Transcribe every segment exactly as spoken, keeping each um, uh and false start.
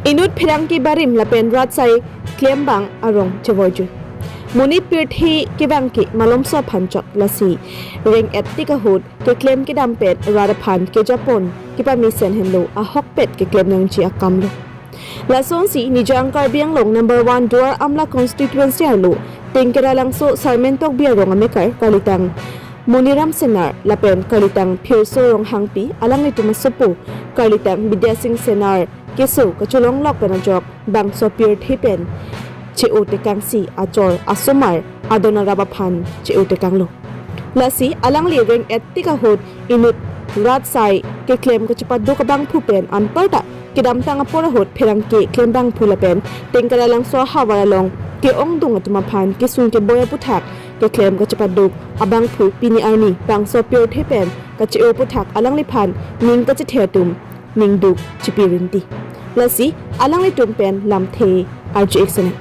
Inut pherangke barim lapen rat asai klembang arong chevorjui. Monit pirthe kevang ke malomso aphan chot, lasi reng-et tik ahut keklem kedam pen rat aphan kejapon kepamesen henlo, ahokpet keklem nangji akam lo. Lasonsi Nijang Karbi Anglong number one Duar Amla constituency arlo Tengkera Langso Sarmen Tokbi arong amekar karlitang Moniram Senar lapen karlitang Phirso Ronghangpi alanglitum asopo karlitang Bidya Sing Senar keso kacholonglok pen ajok bangso pirthe pen che-o tekangsi achor asomar adon arap aphan che-o tekanglo. Lasi alangli reng-et tik ahut inut rat asai keklem kachepaduk abangphu pen anparta kedamtang apor ahut pherangke klembangphu lapen Tengkera Langso ahavar along ke-ongdung atum aphan kesung keboi aputhak keklem kachepaduk abangphu pini arni bangso pirthe pen kache-o aputhak alangliphan ning kachethe atum ningduk chipi rinti. Lasi alanglitum pen lamthe arju-ik sene.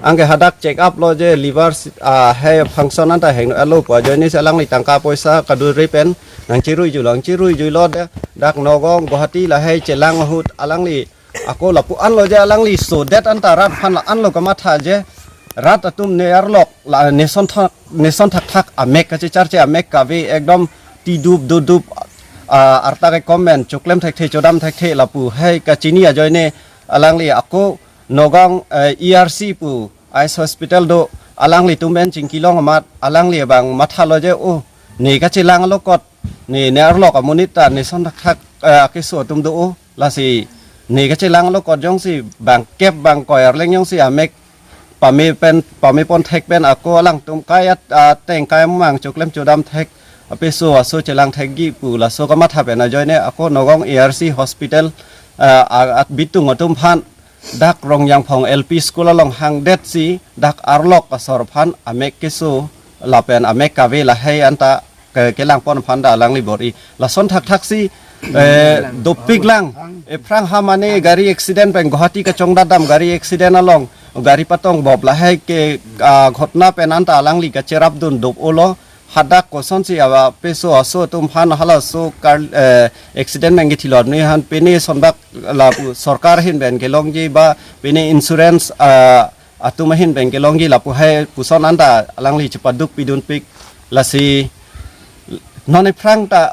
Anke hadak check up lo je liver si-, ah, hai function anta heng alo pu ajoine si alangli tangka poisa kaduri pen nangchiruijui lo, nangchiruijui lo de, dak Nagaon Guwahati lahai chelang ahut alangli ako lapu-an lo je alangli sodet anta rat aphan la-an lo kamatha je rat atum ne arlok la neson thak, neson thakthak amek kachecharche amek kave ekdom tidup dudup, ah, arta ke comment choklem thekthe chodam thekthe lapu hai kachini ajoine alangli ako Nagaon, eh, E R C pu Eyes Hospital do, alanglitum pen chingkilong amat alangli abang mathalo je, oh, ne kachelang lokot, ne ne arlok amonit ta neson thakthak, eh, akeso atum do, oh, lasi ne kachelang lokot jongsi bangkep bangkoi arleng jongsi amek pame pen, pamepon thek pen ako alangtum kai at, ateng kai mang choklem chodam thek apeso aso chelang thekji pu laso kamatha pen ajoine ako Nagaon E R C Hospital, ah, a-, at bitung atum aphan dak Rongjangphong L P School along hangdetsi dak arlok asor aphan amek keso lapen amek kave lahai anta ke-, kelangpon aphan ta alangli bor-i. Lason thakthaksi, eh, dopik lang. Ephrang ha mane gari accident pen Guwahati kachongdat dam gari accident along gari patong bop lahai ke, ah, ghotna pen anta alangli kacherapdun dop-olo. Hadak kosonsi apeso aso atum aphan halaso kar, eh, accident nangkethilot ni han pini sonbak lapu sorkar ahin pen kelongji ba pini insurance, ah, atum ahin pen kelongji lapu hai puson anta alangli chepaduk pidunpik. Lasi non ephrang ta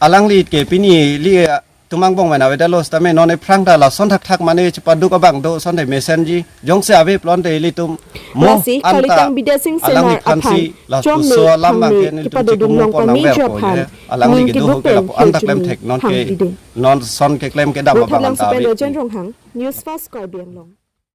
alangli ke pini ili atum angbong mena avedet lo sitame non ephrang ta lason thakthak mane chepaduk abang do asonte mesenji jongsi ave pulote ilitum mo. Lasi anta karlitang Bidya Sing Senar alangli aphan aphansi lapuson alam bang ke nelitum chepadodun chekumung pon nangver ko aphan je. Alangli ning kedo keduk ke pen lapu anta hirjume klem thek non ke hangdidun. Non son keklem kedam Rothat abang Langso anta pen ave. Rajen Ronghang, News Fast Karbi Anglong.